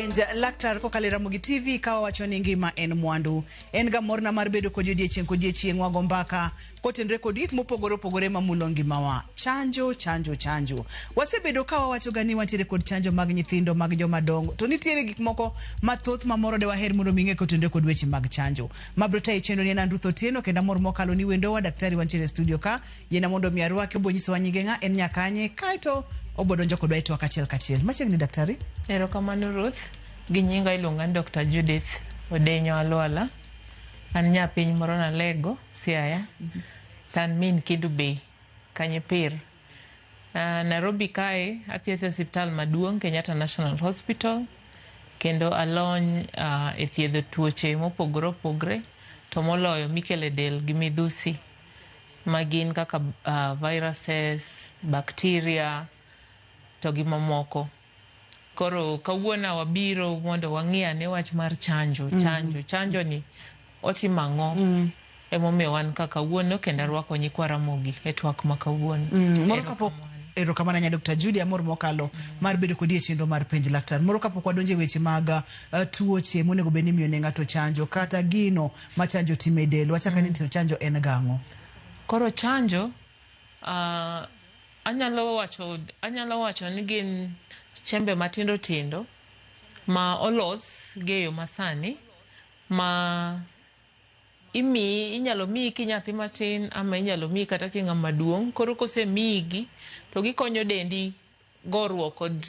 Penj Laktar kokalo e Ramogi TV ka wawacho ni ngima en mwandu. En ga morna mar bedo kodi odiechieng' kodiechieng' wago mbaka kotenre kod gik mopogore opogore mamulo ngimawa. Chanjo, chanjo, chanjo. Wasebedo ka wawacho ga ni wantiere kod chanjo mag nyithindo, mag joma dongo. To nitiere gik moko mathoth ma moro de waher mondo mi ing'e kotenre kod weche mag chanjo. Mabro tayi chenro ni en an Ruth Otieno kendo amor mokalo ni wendowa daktari wantiere e studio ka. Yiena mondo mi arwaki obo nyisowa nyinge ng'a, en nyakanye, kaeto obo donjo kodwa e twak achiel kachiel. Machiegni daktari. Erokamano Ruth, gi nyinga iluonga ni Dr. Judith Odenyo Alwala. An nyapiny moro Nalego, Siaya. To an min Kendu Bay, Kanyipir. Nairobi kae athietho e osiptal maduong' Kenyatta National Hospital kendo alony e thiedho tuoche mopogore opogre to moloyo mikelo e del gi midhusi ma gin kaka viruses, bacteria to gi mamoko. Koro kawuono wabiro mondo wang'i ane wach mar chanjo. Chanjo, chanjo ni otimo ang'o? Emomiyo wan ka kawuono kendo arwako nyikwa Ramogi e twak ma kawuono. Moro kapok erokamano ahinya Dr. Judy amor mokalo mar bedo kodi e chenro mar penj laktar. Moro kapok wadonjo e weche mag tuoche monego bed ni imiyo ne ng'ato chanjo kata gino ma chanjo timo e del. Wachak ane ni to chanjo en gang'o? Koro chanjo anyalo wacho anyalo wacho ni gin chembe matindo tindo ma olos gi e yo masani ma imiyi inyalo miyi kinyathi matin ama inyalo miyi kata king'ama duong'. Koro kosemiyigi to gikonyo dendi goruok kod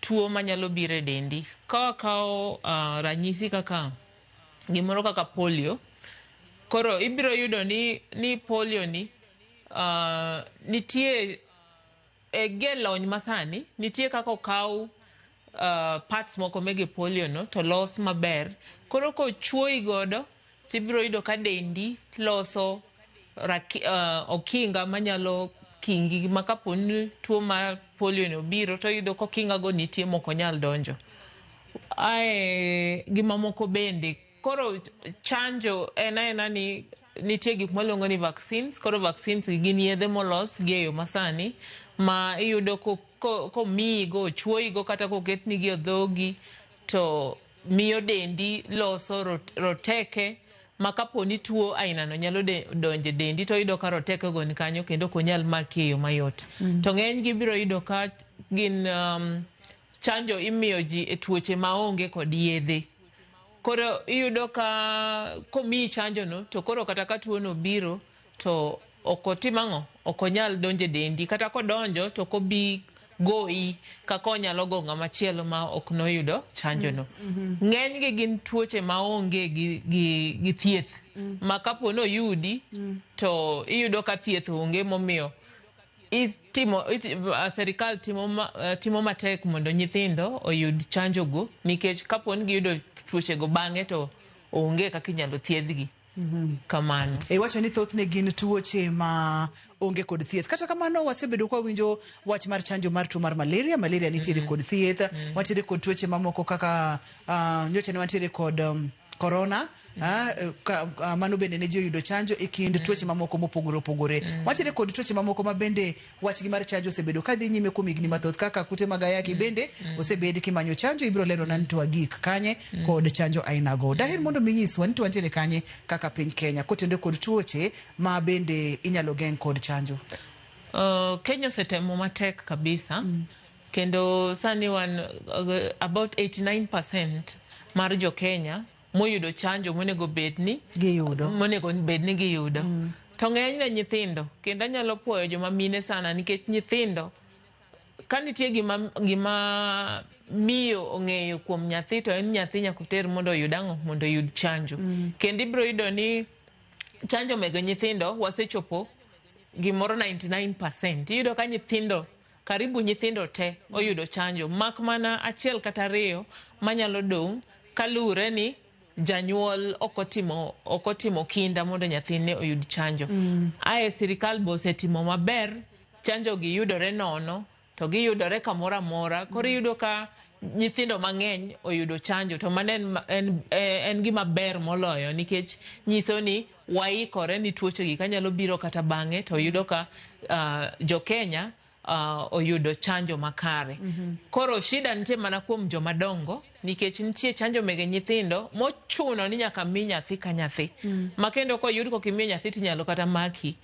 tuo manyalo biro e dendi. Ka wakawo ranyisi kaka gimoro kaka polio, koro ibiro yudo ni polio ni nitie e gi e lony masani nitie kaka okaw parts moko mege polio no to los maber. Koro kochuoyi godo tibiro yudo ka dendi loso okinga manyalo kingi ma kapo ni tuo mar polio ni obiro to iyudo ka okinga go nitie mok onyal donjo. Ae gi mamoko bende. Koro chanjo en aena ni nitie gik mwaluongo ni vaccines. Koro vaccines gi gin yedhe molos gi e yo masani ma iyudo komiyi go, ochuoyi go kata koketni gi e dhogi to miyo dendi loso roteke ma kapo ni tuo aina no nyalo donjo e dendi to iyudo ka roteke go ni kanyo kendo ok onyal maki e yo mayot. To ng'eny gi ibiro yudo ka gin chanjo imiyo ji e tuoche maonge kod yedhe. Koro iyudo ka komiyi chanjo no to koro kata ka tuo no obiro to ok otim ang'o? Ok onyal donjo e dendi. Kata kodonjo to ok obi goyi kaka onyalo go ng'ama chielo ma ok noyudo chanjo no. Ng'eny gi gin tuoche maonge gi thieth. Ma kapo ni oyudi to iyudo ka thieth onge momiyo itimo serikal timo matek mondo nyithindo oyud chanjo go nikech kapo ni giyudo tuoche go bang'e to onge kaka inyalo thiedhgi. Kamano. Iwacho ni thothne gin tuoche ma onge kod thieth. Kata kamano wasebedo ka wawinjo wach mar chanjo mar tuo mar malaria. Malaria nitiere kod thieth. Wantiere kod tuoche mamoko kaka nyocha ne wantiere kod corona. Mano bende ne ji oyudo chanjo e kind tuoche mamoko mopogore opogore. Wantiere kod tuoche mamoko ma bende wachgi mar chanjo osebedo ka dhi nyime kuom higni mathoth kaka kute mag ayaki bende osebed kimanyo chanjo. Ibiro lerona ni to wagik kanye kod chanjo ainago. Daher mondo mi inyiswa ni to wantiere kanye kaka piny Kenya kotenore kod tuoche ma bende inyalo geng' kod chanjo. Kenya osetemo matek kabisa. Kendo sani wan about 89% mar jo Kenya moyudo chanjo monego bed ni giyudo. Monego bed ni giyudo. To ng'enyne nyithindo, kendo anyalo puoyo joma mine sana nikech nyithindo ka nitie gima miyo ong'eyo kuom nyathi to en nyathi nyaka oter mondo oyud ang'o? Mondo oyud chanjo. Kendo ibiro yudo ni chanjo mege nyithindo wasechopo gimoro 99%. Iyudo ka nyithindo karibu nyithindo te oyudo chanjo mak mana achiel kata ariyo manyalo dong' kaluwore ni janyuol ok otimo kinda mondo nyathine oyud chanjo. Ae sirikal be osetimo maber, chanjo gi yudore nono to giyudore kamoro amora. Koro iyudo ka nyithindo mang'eny oyudo chanjo to mano en gima ber moloyo nikech nyiso ni waikore ni tuoche gi kanyalo biro kata bang'e to yudo ka jo Kenya oyudo chanjo makare. Koro shida nitie mana kuom joma dongo. Nikech nitie chanjo mege nyithindo mochuno ni nyaka mi nyathi ka nyathi. Ma kendo koyud kokimiyo nyathi tinyalo kata maki.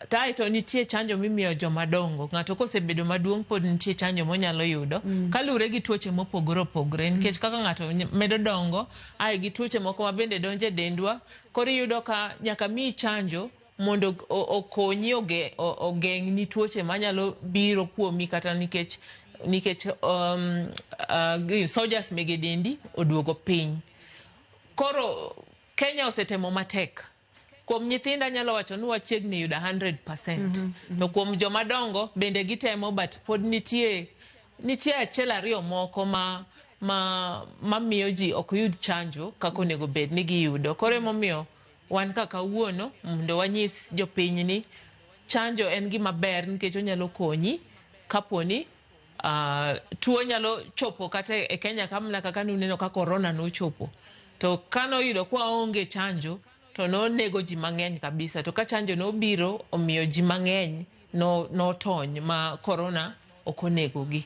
Kaeto nitie chanjo mimiyo joma dongo. Ng'ato kosebedo maduong' pod nitie chanjo monyalo yudo. Kaluwore gi tuoche mopogore opogore. Nikech kaka ng'ato medo dongo, ae gi tuoche moko ma bende donjo e dendwa. Koro iyudo ka nyaka miyi chanjo mondo okonyi ogeng'ni tuoche manyalo biro kuomi kata nikech soldiers mege dendi oduogo piny. Koro Kenya osetemo matek. Kuom nyithindo anyalo wacho ni wachiegni yudo 100%. To kuom joma dongo bende gitemo, but pod nitie achiel ariyo moko ma miyo ji ok yud chanjo kaka onego bed ni giyudo. Koro emomiyo wan ka kawuono mondo wanyis jopiny ni chanjo en gima ber nikech onyalo konyi kaponi tuo nyalo chopo kata e Kenya kamna kaka nuneno ka corona nochopo. To kanoyudo kwa onge chanjo to nonego ji mang'eny kabisa. To ka chanjo nobiro omiyo ji mang'eny notony ma corona ok onegogi.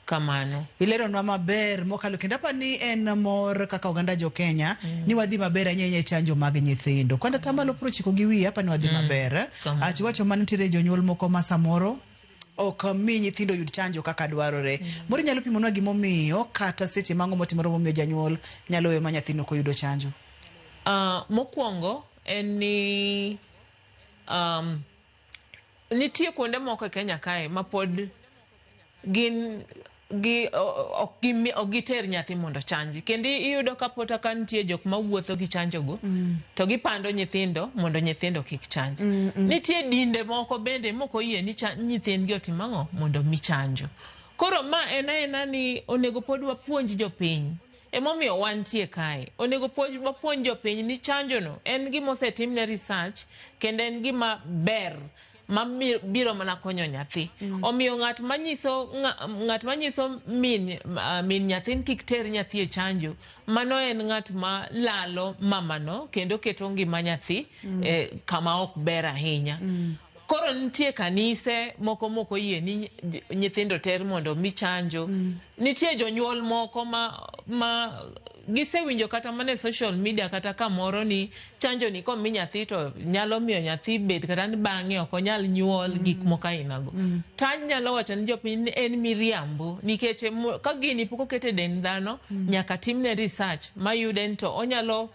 Kamano. Ileronwa maber mokalo kendo apa ni en mor kaka oganda jo Kenya ni wadhi maber ahinya e chanjo mag nyithindo. Kwanda tamalo 90 gi wiye apa ni wadhi maber. Achiwacho manitiere jonyuol moko ma samoro ok mi nyithindo yud chanjo kaka dwarore. Moro nyalo pimonwa gimomiyo kata seche mang'o motimore momiyo janyuol nyalo weyo ma nyathino ok oyudo chanjo. Mokwongo en ni nitie kuonde moko e Kenya kae ma pod gin gi ok giter nyathi mondo chanji. Kendo iyudo ka pota ka nitie jok mawuotho gi chanjo go to gipando nyithindo mondo nyithindo kik chanji. Nitie dinde moko bende mok oyie ni nyithindgi otim ang'o mondo mi chanjo. Koro ma en aena ni onego pod wapuonj jopiny. Emomiyo wantie kae. Onego pod wapuonj jopiny ni chanjo no en gima osetimne research kendo en gima ber ma biro mana konyo nyathi. Omiyo ng'at manyiso min nyathi kik ter nyathi e chanjo, mano en ng'at ma lalo mamano kendo keto ngima nyathi kama ok ber ahinya. Koro nitie kanise moko moko yie ni nyithindo ter mondo mi chanjo. Nitie jonyuol moko ma gisewinjo kata mana e social media kata kamoro ni chanjo ni komi nyathi to nyalo miyo nyathi bed kata ni bang'e ok onyal nyuol gik moko ainago. To anyalo wacho ni jopiny ni en miriambo nikech ka gini pok oket e dend dhano nyaka timne research mayude ni to onyalo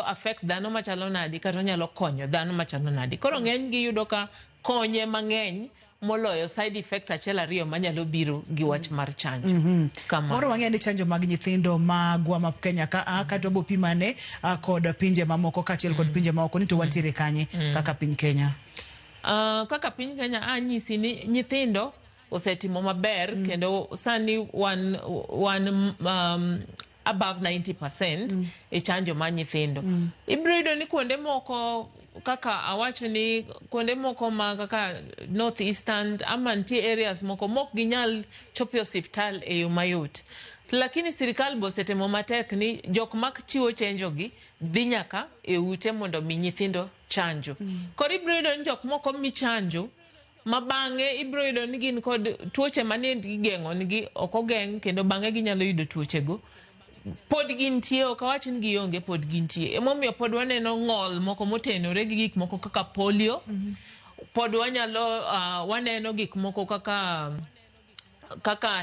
affect dhano machalo nadi kata onyalo konyo dhano machalo nadi. Koro ng'eny gi yudo ka konye mang'eny moloyo side effect achiel ariyo manyalo biro gi wach mar chanjo. Moro wang'eyo ni chanjo mag nyithindo magwa ma Kenya ka kata wabo pimane kod pinje mamoko kaachiel kod pinje maoko ni to wantiere kanye kaka piny Kenya. Kaka piny Kenya anyisi ni nyithindo osetimo maber kendo sani wan above 90% e chanjo mar nyithindo. Ibiro yudo ni kuonde moko kaka awacho ni kuonde moko ma kaka North Eastern ama nitie areas moko mok ginyal chopo e osiptal e yo mayot. Lakini sirikal be osetemo matek ni jok ma chiwo chenjo gi dhi nyaka e ute mondo mi nyithindo chanjo. Koro ibiro yudo ni jok moko mi chanjo ma bang'e ibiro yudo ni gin kod tuoche mane gigeng'o nigi ok ogeng' kendo bang'e ginyalo yudo tuochego. Pod gintie, ok awach ni gionge, pod gintie. Emomiyo pod waneno ng'ol moko motenore gi gik moko kaka polio. Pod wanyalo waneno gik moko kaka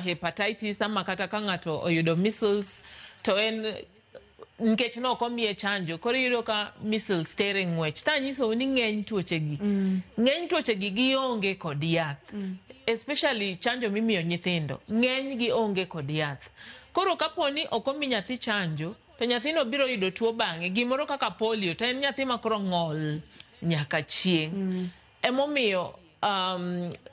hepatitis ama kata ka ng'ato oyudo measles to en nikech ne ok omiye chanjo koro iyudo ka measles tere ng'wech. Tanyisou ni ng'eny tuoche gi. Ng'eny tuoche gi gionge kod yath. Especially chanjo mimiyo nyithindo. Ng'eny gi onge kod yath. Koro kapo ni ok omi nyathi chanjo to nyathino biro yudo tuo bang'e. Gimoro kaka polio to en nyathi ma koro ng'ol nyaka chieng'. Emomiyo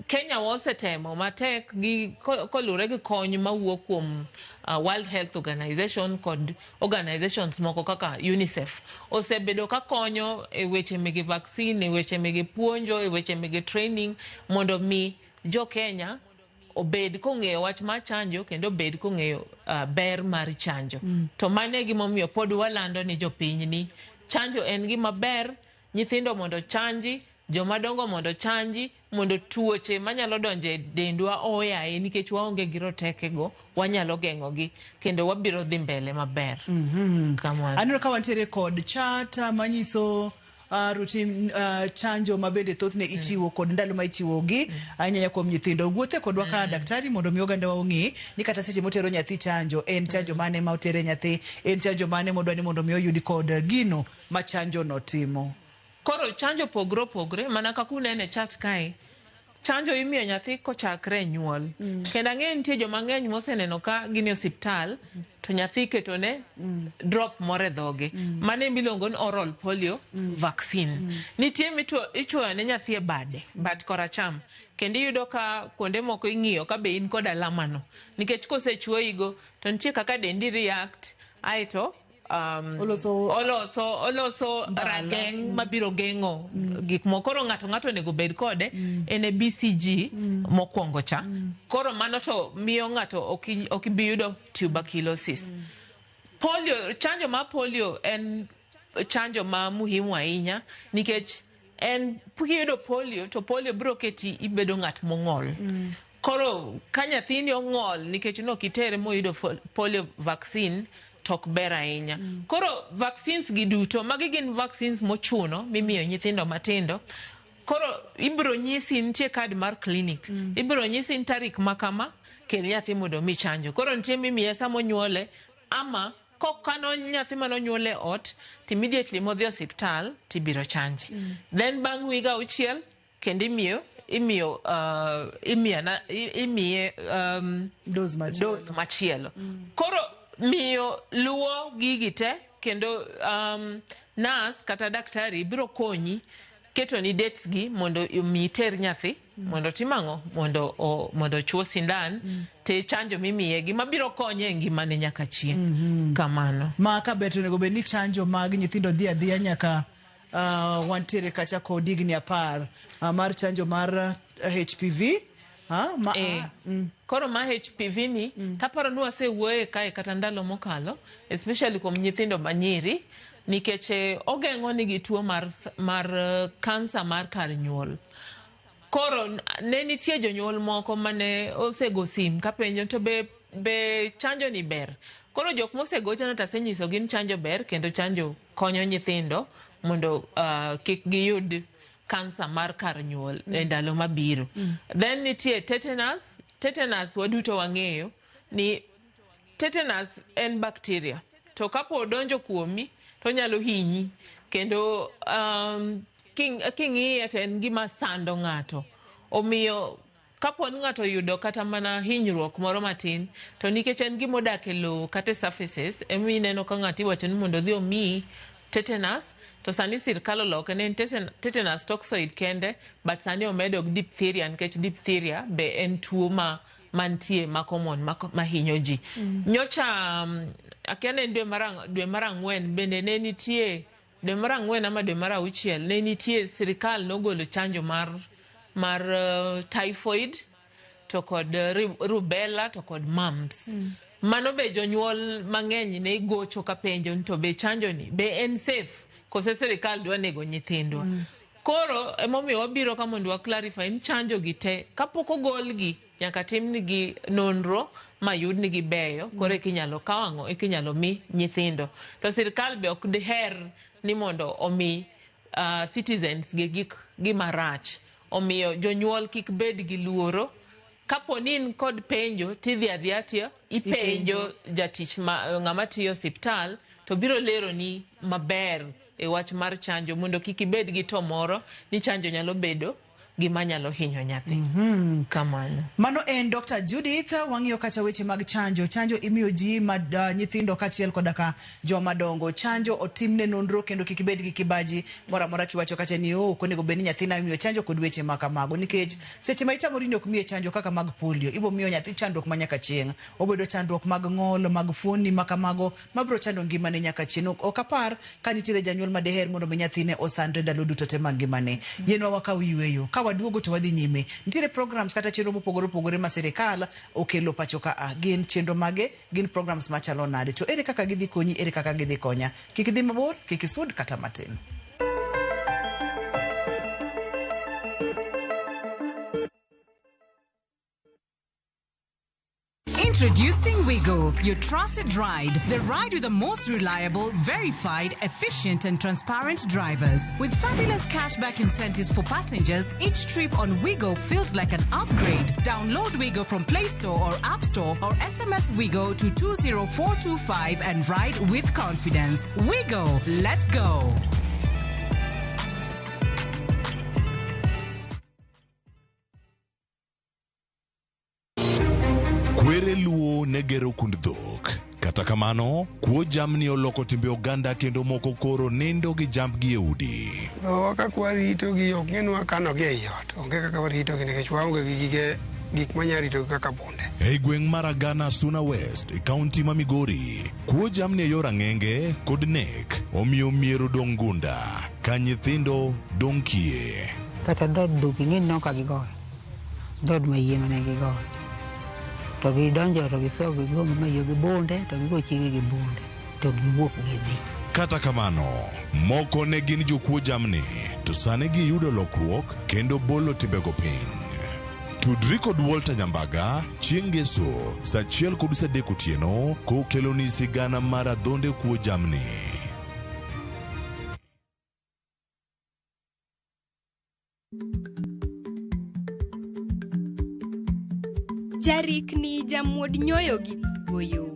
Kenya osetemo matek gi koluwore gi kony mawuok kuom World Health Organization kod organizations moko kaka UNICEF. Osebedo ka konyo e weche mege vaccine, e weche mege puonjo, e weche mege training mondo mi jo Kenya obed kong'eyo wach mar chanjo kendo obed kong'eyo ber mar chanjo. To mano e gimomiyo pod walando ni jopiny ni chanjo en gima ber, nyithindo mondo chanji. Joma dongo mondo ochanji mondo tuoche manyalo donjo e dendwa oyaye nikech waonge gi rotekego, wanyalo geng'ogi kendo wabiro dhi mbele maber. Kamano. Aneno ka wantiere kod chat manyiso routine chanjo ma bende thothne ichiwo kod ndalo ma ichiwogi ahinya kuom nyithindo. Wuothe kodwa ka daktari mondo mi oganda wa ong'e ni kata seche motero nyathi chanjo, en chanjo mane ma otere nyathi, en chanjo mane modwa ni mondo mi oyudi kod gino ma chanjo no timo. Koro chanjo pogre opogre mana kaka unene e chat kae. Chanjo imiyo nyathi kochakre e nyuol. Kendo ang'eyo nitie joma ng'eny moseneno ka gin e osiptal to nyathi iketone drop moro e dhoge. Mano ema iluongo ni oral polio vaccine. Nitie michuoyo ne nyathi e bade, bat koracham. Kendo iyudo ka kuonde moko ing'iyo ka be in kod alama no. Nikech kosechuoyigo to nitie kaka dendi react aeto oloso rageng' mabiro geng'o gik moko. Koro ng'ato ng'ato onego bed kode en e BCG mokwongo cha. Koro mano to miyo ng'ato ok bi yudo tuberculosis. Polio, chanjo mar polio en chanjo ma muhimu ahinya nikech en kiyudo polio to polio biro keti ibedo ng'at mong'ol. Koro ka nyathini ong'ol nikech nok itere moyudo polio vaccine to ok ber ahinya. Koro vaccines gi duto, magi gin vaccines mochuno mimiyo nyithindo matindo. Koro ibiro nyisi nitie kad mar clinic. Ibiro nyisi ni tarik ma kama kel nyathi mondo omi chanjo. Koro nitie mimiye sama onyuole ama kokano nyathi manonyuol e ot to immediately modhi osiptal tibiro chanje. Then bang' wige auchiel kendo imiye dose machielo. Dose machielo. Koro miyo luwo gigi te kendo nurse kata daktari biro konyi ketoni dates gi mondo omi iter nyathi mondo otim ang'o mondo ochuo sindan te chanjo mimiye gi mabiro konye e ngimane nyaka chieng'. Kamano. Ma ka ber to onego bed ni chanjo mag nyithindo dhi adhiya nyaka wantiere kacha kod higni 10 mar chanjo mar HPV. Ha? Koro ma HPV ni taparo ni wasewuoye kae kata ndalo mokalo, especially kuom nyithindo manyiri, nikech ogeng'o nigi tuo mar kansa mar kar nyuol. Koro ne nitie jonyuol moko mane osego sim kapenjo to be chanjo ni ber. Koro jok mosegochona to asenyisogi ni chanjo ber kendo chanjo konyo nyithindo mondo kik giyud kansa mar kar nyuol e ndalo mabiro. Then nitie tetanus. Tetanus waduto wang'eyo ni tetanus en bacteria. To kapo odonjo kuomi to onyalo hinyi kendo king'iye to en gima sando ng'ato. Omiyo kapo ni ng'ato oyudo kata mana hinyruok moro matin to nikech en gima odak e lowo kata e surfaces, ema ineno ka ng'ato iwacho ni mondo odhi omiyi tetanus. To sani sirkal oloke ne en tetanus toxoid kende, but sani omedo diphtheria nikech diphtheria be en tuo ma mantie ma common ma hinyo ji. Nyocha akia ne en dwe mar ang'wen bende ne nitie dwe mar ang'wen ama dwe mar auchiel ne nitie sirikal nogolo chanjo mar typhoid to kod rubella to kod mumps. Mano be jonyuol mang'eny ne gocho kapenjo ni to be chanjo ni be en safe kose sirikal dwa nego nyithindwa. Koro emomiyo wabiro ka mondo wa clarify ni chanjo gi te kapok ogolgi nyaka timnigi nonro mayud ni gibeyo koro eka inyalo kaw ang'o eka inyalo mi nyithindo. To sirikal be ok diher ni mondo omi citizens gi gik gima rach. Omiyo jonyuol kik bed gi luoro. Kapo ni in kod penjo tidhi adhiya tiyo ipenjo jatich ma ng'ama tiyo osiptal to biro leroni maber e wach mar chanjo mondo kik ibed gi to moro ni chanjo nyalo bedo gima nyalo hinyo nyathi. Kamano. Mano en Dr. Judith, wang'iyo kacha weche mag chanjo. Chanjo imiyo ji nyithindo kaachiel koda ka joma dongo. Chanjo otimne nonro kendo kik ibed gi kibaji moro amora kiwacho kacha ni ok onego bed ni nyathina imiyo chanjo kod weche ma kamago. Nikech seche ma itamori ni ok miye chanjo kaka mag polio, ibo miyo nyathi chandruok ma nyaka chieng'. Obedo chandruok mag ng'ol, mag fuonni ma kamago, mabiro chando ngimane nyaka chieng'. Ok apar ka nitiere janyuol ma deher mondo mi nyathine osandre ndalo duto te mag ngimane. Yienwa wakaw yweyo. Ka waduogo to wadhi nyime. Nitiere programs kata chenro mopogore opogore ma sirikal okelo pacho ka a. Gin chenro mage, gin programs machalo nade. To ere kaka gidhi konyi, ere kaka gidhi konya. Kik idhi mabor, kik isud kata matin. Introducing Wigo, your trusted ride. The ride with the most reliable, verified, efficient, and transparent drivers. With fabulous cashback incentives for passengers, each trip on Wigo feels like an upgrade. Download Wigo from Play Store or App Store or SMS Wigo to 20425 and ride with confidence. Wigo, let's go. Kwere Luo ne gero kund dhok. Kata kamano, kuo jamni oloko timbe oganda kendo moko koro nindo gi jambgi e udi. Dhowa kaka waritogi ok ng'e ni wakanogi ei ot. Onge kaka waritogi nikech waonge gi gige gik manya ritogi kaka bunde. E gweng' mar Agana Suna West e kaunti ma Migori, kuo jamni e yor ang'enge kod nek omiyo mier odong' gunda ka nyithindo dong' kiye. Kata dhood dhok ing'e ni nok ka gigoyo. Dhood mayie mane gigoyo. To gidonjo to giso gigo mamayie gi bunde to gigo chiege gi bunde to giwuok gidhi. Kata kamano, moko ne gin jokuo jamni to sani giyudo lokruok kendo bolo timbego piny. Tudri kod Walter Nyambaga chieng' ngeso saa 1:30 otieno kokeloni sigana mar adhonde kuo jamni. Jarikni jamuod nyoyo gi goyo.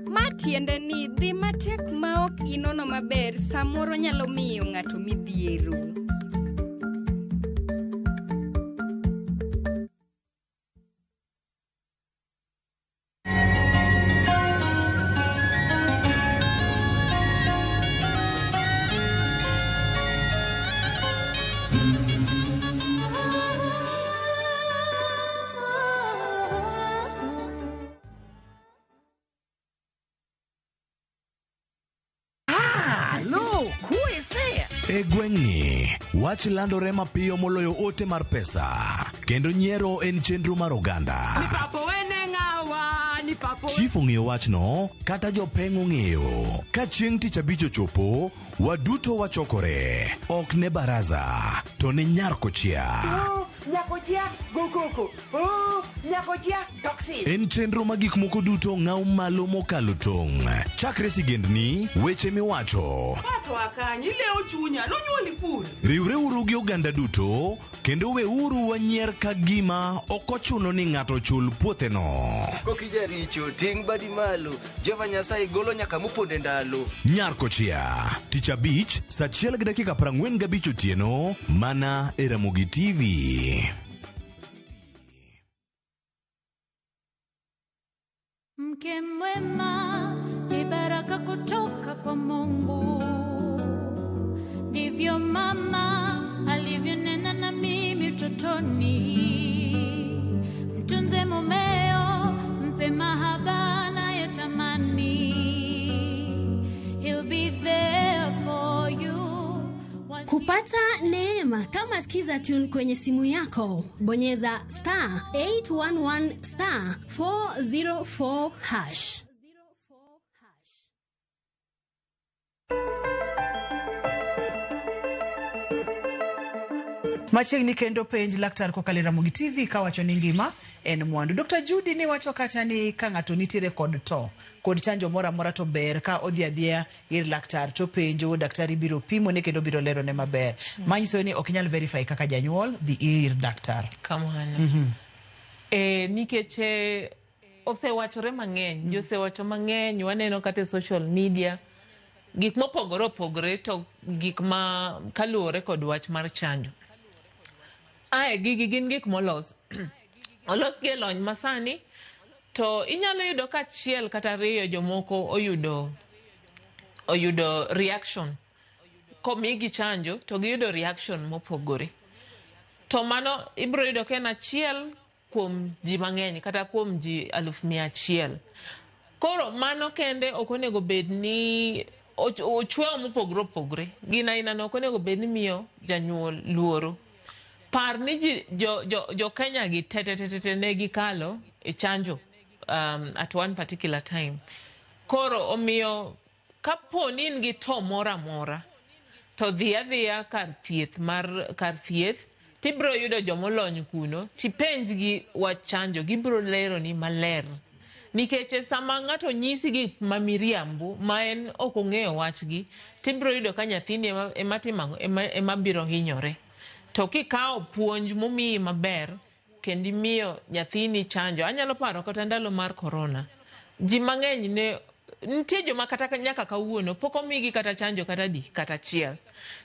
Ma tiende ni dhi matek ma ok inono maber samoro nyalo miyo ng'ato midhiero. E gweng'ni, wach landore mapiyo moloyo ote mar pesa, kendo nyiero en chenro mar oganda. Chief ong'eyo wachno, kata jopeng' ong'eyo. Ka chieng' tich abich ochopo, waduto wachokore. Ok ne baraza, to ne nyar kochia. Nyakochia go koko. Oh, nyakochia toxic. En chenro ma gik moko duto ng'aw malo mokalo tong'. Chakre sigendni, weche miwacho. Pato akanyi ilewo chunya nonyuoli pur. Riwreuru gi oganda duto kendo weuru wanyier ka gima ok ochuno ni ng'ato chul puotheno. Kokijaricho ting' badi malo Jehova Nyasaye golo nyaka moponde ndalo. Nyar Kochia, tich abich, saa 1:45 otieno, mana e Ramogi TV. Mke mwema ni baraka kutoka kwa Mungu, ndivyo mama alivyonena na mimi utotoni. Mtunze mumeo, mpe mahaba anayotamani. He'll be there for you. Kupata neema kama Skiza Tune kwenye simu yako, bonyeza star 811 star 404 hash. Machiegni kendo penj laktar kokalo e Ramogi TV kawacho ni ngima en mwandu. Dr. Judy ni wacho kacha ni ka ng'ato nitiere kod to kod chanjo moro amora to ber ka odhi adhiya ir laktar to penjo, daktari biro pimone kendo biro lerone maber. Manyiso ni ok inyal verify kaka janyuol, dhi ir daktar. Kamano. Nikech osewachore mang'eny, ji osewacho mang'eny, waneno kata e social media gik mopogore opogore to gik ma kaluwore kod wach mar chanjo. Ae gigi gin gik molos. Olos gi e lony masani to inyalo yudo ka achiel kata ariyo jomoko oyudo reaction. Komigi chanjo to giyudo reaction mopogore. To mano ibiro yudo ka en achiel kuom ji mang'eny kata kuom ji 100,000. Koro mano kende ok onego bed ni ochweyo mopogore opogore. Gin aina no ok onego bed ni miyo janyuol luoro. Par ni ji jo Kenya gi te te te te ne gikalo e chanjo at one particular time. Koro omiyo kapo ni in gi to moro amora to dhi adhiya kar thieth mar kar thieth tibiro yudo jomolony kuno tipenjgi wach chanjo gibiro leroni maler. Nikech sama ng'ato nyisi gik ma miriambo ma en ok ong'eyo wachgi, tibiro yudo ka nyathini ema timo ang'o? Ema biro hinyore. To kikawo puonj momiyi maber kendo imiyo nyathini chanjo. Anyalo paro kata ndalo mar korona, ji mang'eny ne nitie joma kata nyaka kawuono pok omigi kata chanjo kata adi kata achiel.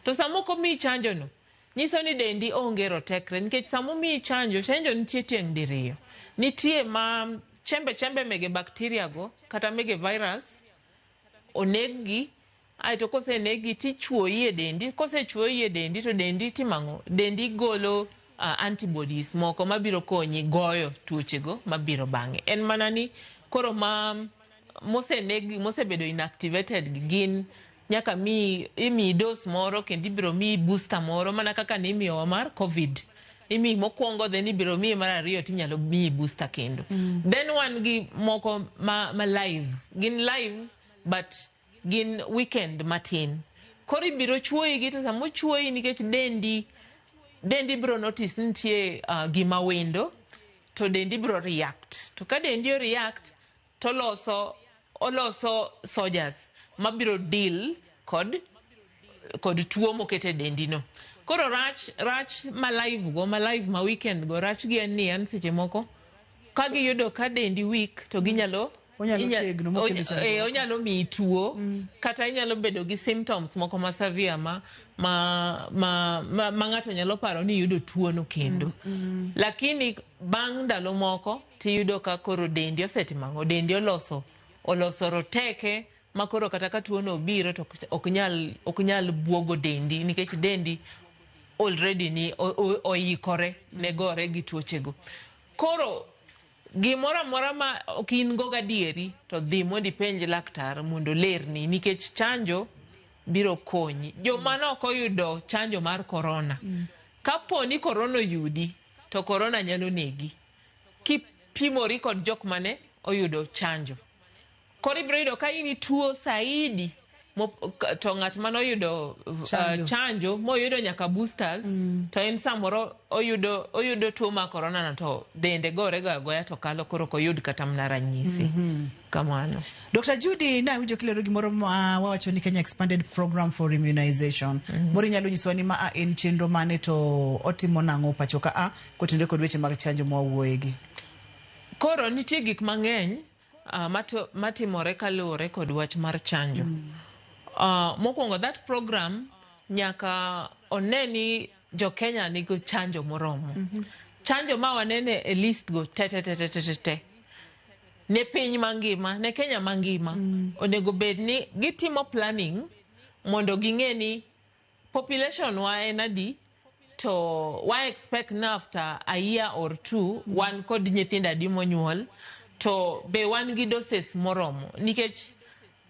To sama ok omiyi chanjo no, nyiso ni dendi onge rotekre nikech sama omiyi chanjo, chanjo nitie tieng' diriyo. Nitie ma chembe chembe mege bacteria go kata mege virus oneg-gi, aeto koseneg-gi tichuoyi e dendi, kosechuoyi e dendi to dendi timo ang'o? Dendi golo antibodies moko mabiro konyi goyo tuochego mabiro bang'e. En mana ni koro ma moseneg mosebedo inactivated gi gin nyaka miyi imiyi dose moro kendo ibiro miyi booster moro mana kaka nimiyowa mar COVID. Imiyi mokwongo then ibiro miyi mar ariyo tinyalo miyi booster kendo. Then wan gi moko ma live. Gin live but gin weekend matin. Koro ibiro chuoyi gi to sama ochuoyi nikech dendi biro notice ni nitie gima wendo to dendi biro react. To ka dendi o react to oloso soldiers mabiro deal kod tuo moket e dendi no. Koro rach ma live go, ma live ma weekend go, rach gi en ni en seche moko ka giyudo ka dendi weak to ginyalo Onyalo tegno mokelo chandruok. Onyalo miyi tuo kata inyalo bedo gi symptoms moko ma severe ma ng'ato nyalo paro ni iyudo tuo no kendo. Lakini bang' ndalo moko tiyudo ka koro dendi osetimo ang'o? Dendi oloso roteke ma koro kata ka tuo no obiro to ok nyal buogo dendi nikech dendi already ni oikore ne gore gi tuochego. Koro gimoro amora ma ok in go gadieri to dhi mondo ipenj laktar mondo olerni nikech chanjo biro konyi. Joma ne ok oyudo chanjo mar korona, kapo ni korona oyudi to korona nyalo negi kipimori kod jok mane oyudo chanjo. Koro ibiro yudo ka in ituo saidi to ng'at mane oyudo Chanjo. Chanjo moyudo nyaka boosters to en samoro oyudo tuo mar korona no to dende gore go agoya to kalo koro ok oyud kata mana ranyisi. Kamano. Dr. Judy, nawinjo kilero gimoro ma wawacho ni Kenya Expanded Program for Immunization. Moro inyalo nyisowa ni ma en chenro mane to otimo nang'o pacho ka a kotenore kod weche mag chanjo mwawuoyegi. Koro nitie gik mang'eny matimore kaluwore kod wach mar chanjo. Mokwongo that program nyaka one ni jo Kenya nigi chanjo moromo. Chanjo ma wanene e list go te te te te te te te. Ne piny mangima, ne Kenya mangima. Onego bed ni gitimo planning mondo ging'e ni population wa en adi to wa expect na after a year or two wan kod nyithindo adi monyuol to be wan gi doses moromo nikech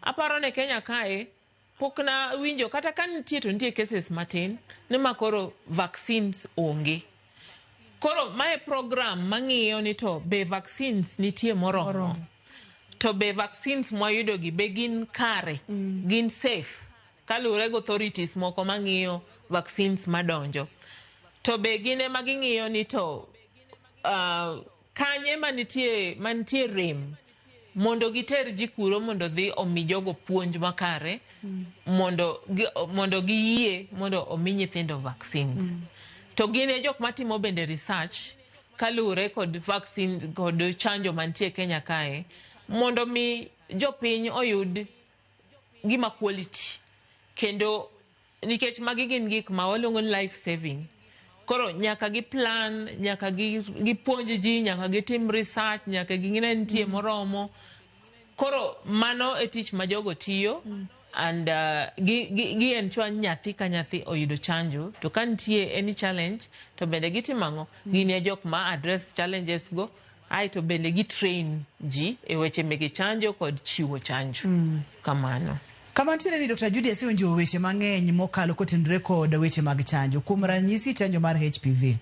aparo ne Kenya kae pok na winjo kata ka nitie to nitie cases matin ni ma koro vaccines onge. Koro mae program mang'iyo ni to be vaccines nitie moromo to be vaccines mwayudo gi be gin kare, gin safe kaluwore gi authorities moko mang'iyo vaccines madonjo to be gin ema ging'iyo ni to kanye manitie rem mondo giter ji kuro mondo dhi omi jogo puonj makare mondo giyie mondo omi nyithindo vaccines. To gin e jok matimo bende research kaluwore kod vaccine kod chanjo mantie Kenya kae mondo mi jopiny oyud gima quality kendo nikech magi gin gik ma waluongo ni life saving. Koro nyaka gi plan, nyaka gi gipuonj ji, nyaka gitim research, nyaka ging'e ni nitie moromo. Koro mano e tich ma jogo tiyo and gi ensure ni nyathi ka nyathi oyudo chanjo to ka nitie any challenge to bende gitimo ang'o? Gin e jok ma address challenges go aeto bende gi train ji e weche mege chanjo kod chiwo chanjo. Kamano. Kama ntiere ni Dr. Judy asewinjo weche mang'eny mokalo kotenore kod weche mag chanjo. Kuom ranyisi chanjo mar HPV.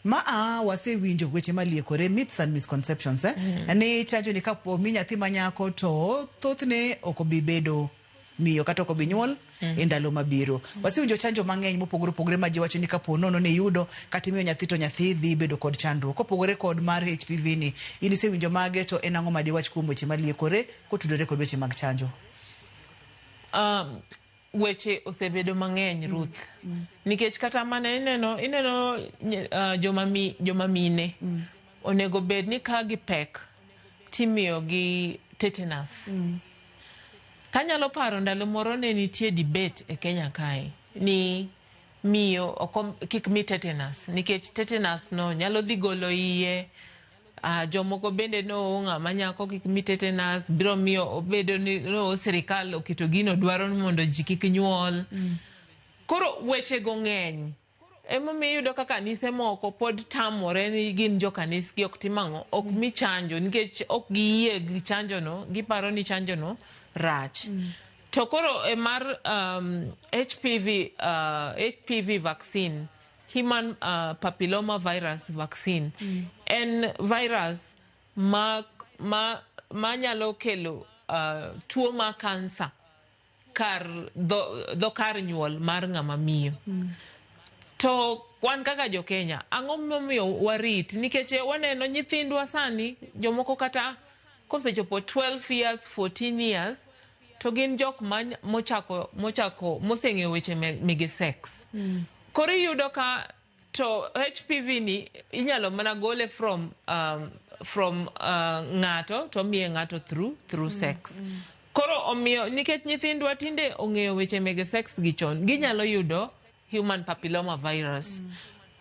Ma a wasewinjo weche maliekore myths and misconceptions ni chanjo ni kapo mi nyathi ma nyako to thothne ok obi bedo miyo kata ok obi nyuol e ndalo mabiro. Wasewinjo chanjo mang'eny mopogore opogore ma ji wacho ni kapo nono ni iyudo kata imiyo nyathi to nyathi dhi bedo kod chandruok. Kopogore kod mar HPV ni, in isewinjo mage to en ang'o ma diwach kuom weche maliekore kotudore kod weche mag chanjo? Weche osebedo mang'eny, Ruth, nikech kata mana ineno joma mine onego bed ni ka gipek timiyo gi tetanus. Kanyalo paro ndalo moro ne nitie debate e Kenya kae ni miyo ok kik mi tetanus nikech tetanus no nyalo dhi golo iye. Jomoko bende no ng'ama nyako kik mi tetanus biro miyo obedo ni no sirikal oketo gino dwaro ni mondo ji kik nyuol. Koro weche go ng'eny. Emomiyo iyudo ka kanise moko pod tamore ni gin jo kanisgi ok tim ang'o, ok mi chanjo nikech ok giyie gi chanjo no, giparo ni chanjo no rach. To koro e mar HPV, HPV vaccine, human papilloma virus vaccine, en virus ma nyalo kelo tuo mar kansa kar dho kar nyuol mar ng'ama miyo. To wan kaka jo Kenya, ang'o momiyo warit? Nikech waneno nyithindwa sani, jomoko kata kosechopo 12 years, 14 years, to gin jok ma mochako moseng'eyo weche mege sex. Koro iyudo ka to HPV ni inyalo mana gole from ng'ato to miye ng'ato through sex. Koro omiyo nikech nyithindwa tinde ong'eyo weche mege sex gi chon, ginyalo yudo human papilloma virus.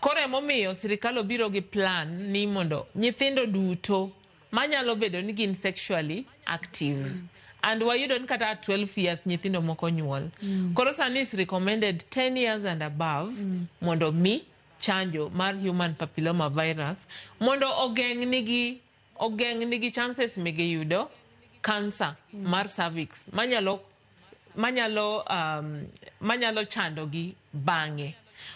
Koro emomiyo sirikal obiro gi plan ni mondo nyithindo duto manyalo bedo ni gin sexually active, and wayudo ni kata at 12 years nyithindo moko nyuol. Koro sani is recommended 10 years and above mondo mi chanjo mar human papilloma virus mondo ogeng' nigi chances migiyudo cancer mar cervix manyalo chandogi bang'e.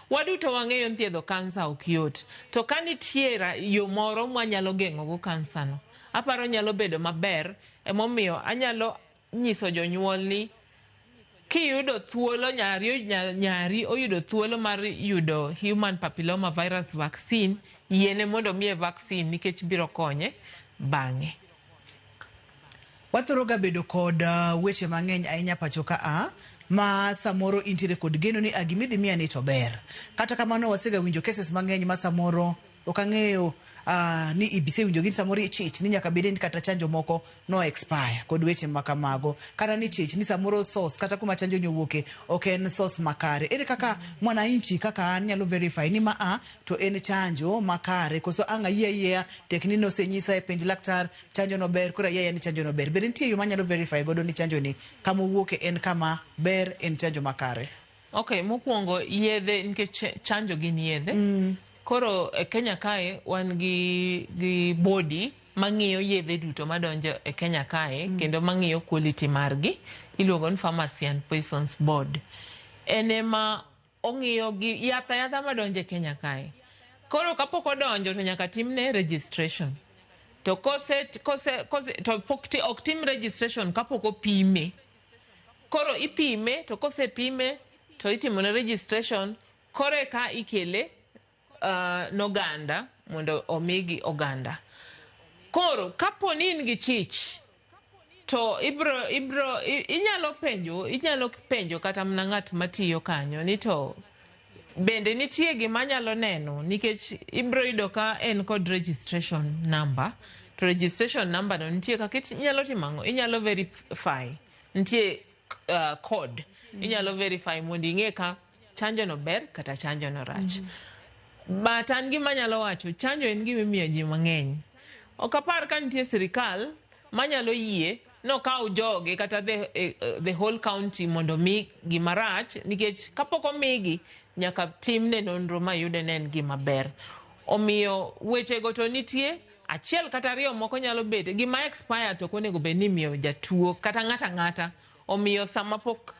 Waduto wang'eyo ni thiedho kansa ok yot, to ka nitie yo moro mwanyalo geng'ogo kansa no, aparo nyalo bedo maber. Emomiyo anyalo nyiso jonyuol ni kiyudo thuolo nyari oyudo thuolo mar yudo human papilloma virus vaccine, yiene mondo miye vaccine nikech biro konye bang'e. Wathoro ga bedo kod weche mang'eny ahinya pacho ka a ma samoro intiere kod geno ni a gimidhi miya ni to ber. Kata kamano wasega winjo cases mang'eny ma samoro ok ang'eyo ni ibisewinjo gi samoro ichich ni nyaka bed ni kata chanjo moko no expire kod weche ma kamago, kata ni chich ni samoro source kata kuma chanjo ni owuoke ok en source makare. Ere kaka mwananchi kaka an nyalo verify ni ma a to en chanjo makare, koso ang' ayie ayieya tek ni nosenyisa e penj laktar chanjo no ber, koro ayie ayieya ni chanjo no ber? Bende nitie yo manyalo verify godo ni chanjo ni kama owuoke en kama ber, en chanjo makare? Ok, mokwongo yedhe, nikech chanjo gin yedhe. Koro e Kenya kae wan gi body mang'iyo yedhe duto madonjo e Kenya kae kendo mang'iyo quality margi, iluongo ni Pharmacy and Poisons Board. En ema ong'iyo gi yath ayatha madonjo e Kenya kae. Koro kapok odonjo to nyaka timne registration. To kose to pok ok tim registration kapok opime. Koro ipime, to kosepime to itimone registration, koreka ikele noganda mondo omigi oganda. Koro kapo ni in gi chich to ibro ibro inyalo penjo kata mana ng'at matiyo kanyo ni to bende nitie gima anyalo neno, nikech ibro yudo ka en kod registration number, to registration number no nitie kaka inyalo timo ang'o, inyalo verify, nitie code inyalo verify mondo ing'e ka chanjo no ber kata chanjo no rach. But an gima anyalo wacho, chanjo en gima imiyo ji mang'eny. Ok apar ka nitie sirikal manyalo yie nokaw joge kata the whole county mondo mi gima rach, nikech kapok omigi nyaka timne nonro mayude ne en gima ber. Omiyo wechego to nitie achiel kata ariyo moko nyalo bedo gima expire, to ok onego bed ni imiyo jatuo kata ng'ato ang'ata. Omiyo sama pok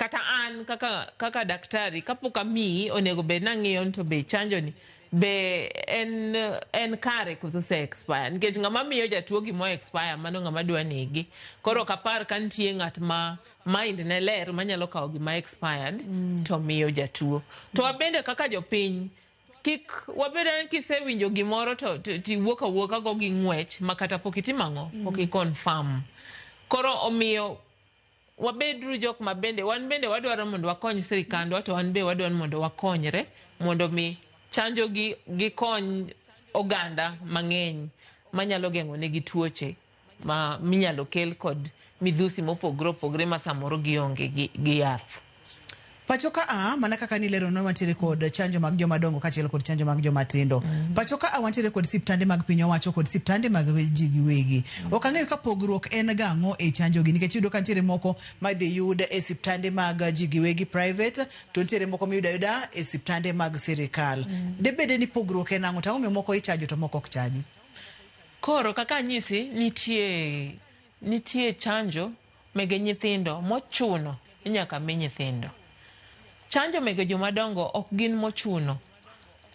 Kata an kaka daktari kapok amiyi onego bed nang'iyo ni to be chanjo ni be en kare koso ose expire, nikech ng'ama miyo jatuo gima expire mano ng'ama dwa nege. Koro ok apar ka nitie ng'at ma mind ne ler manyalo kawo gima expired to miyo jatuo. To wabende kaka jopiny kik wabed ni kisewinjo gimoro to tiwuok awuoka go gi ng'wech ma kata pok itimo ang'o, pok i confirm. Koro omiyo wabedru jok ma bende wan bende wadwaro mondo wakony sirikandwa, to wan be wadwaro mondo wakonyre mondo mi chanjo gi gikony oganda mang'eny manyalo geng'o negi tuoche ma minyalo kel kod midhusi mopogore opogore ma samoro gionge gi yath. Pacho ka a mana kaka nileronwa wantiere kod chanjo mag joma dongo kaachiel kod chanjo mag joma tindo. Pacho ka a wantiere kod siptande mag piny owacho kod siptande mag ji giwegi. Ok ang'eyo ka pogruok en gang'o e chanjo gi, nikech iyudo ka nitiere moko ma idhi yud e siptande mag ji giwegi private, to nitiere moko miyudo ayuda e siptande mag sirikal. Debede ni pogruok en ang'o? To ang'o momiyo moko ichanjo to moko ok chanji? Koro kaka anyisi, nitie chanjo mege nyithindo mochuno ni nyaka mi nyithindo. Chanjo mege jomadongo ok gin mochuno,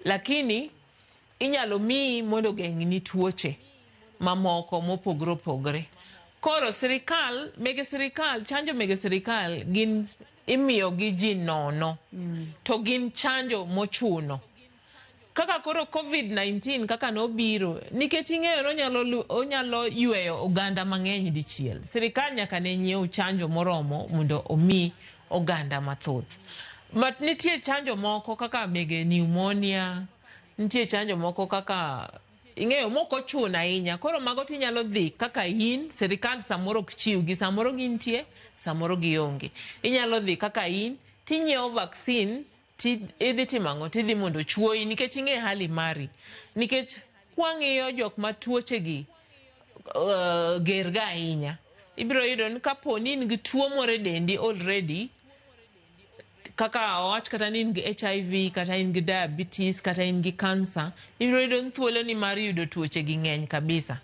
lakini inyalo miyi mondo ogeng'ni tuoche mamoko mopogore opogore. Koro sirikal, mege sirikal, chanjo mege sirikal gin imiyo gi ji nono, to gin chanjo mochuno. Kaka koro COVID-19 kaka nobiro, nikech ing'eyo onyalo yweyo oganda mang'eny dichiel. Sirikal nyaka ne nyiew chanjo moromo mondo omi oganda mathoth. But nitie chanjo moko kaka mege pneumonia, nitie chanjo moko kaka ing'eyo mok ochuno ahinya. Koro mago tinyalo dhi kaka in, sirikal samoro ok chiwgi, samoro gintie, samoro gionge. Inyalo dhi kaka in, tinyiewo vaccine, idhi timo ang'o? Tidhi mondo ochuoyi nikech ing'e hali mari. Nikech kwang'iyo jok ma tuoche gi ger ga ahinya, ibiro yudo ni kapo ni in gi tuo moro e dendi already, kaka owach kata ni in gi HIV, kata in gi diabetes, kata in gi cancer, ibiro yudo ni thuolo ni mar yudo tuoche gi ng'eny kabisa.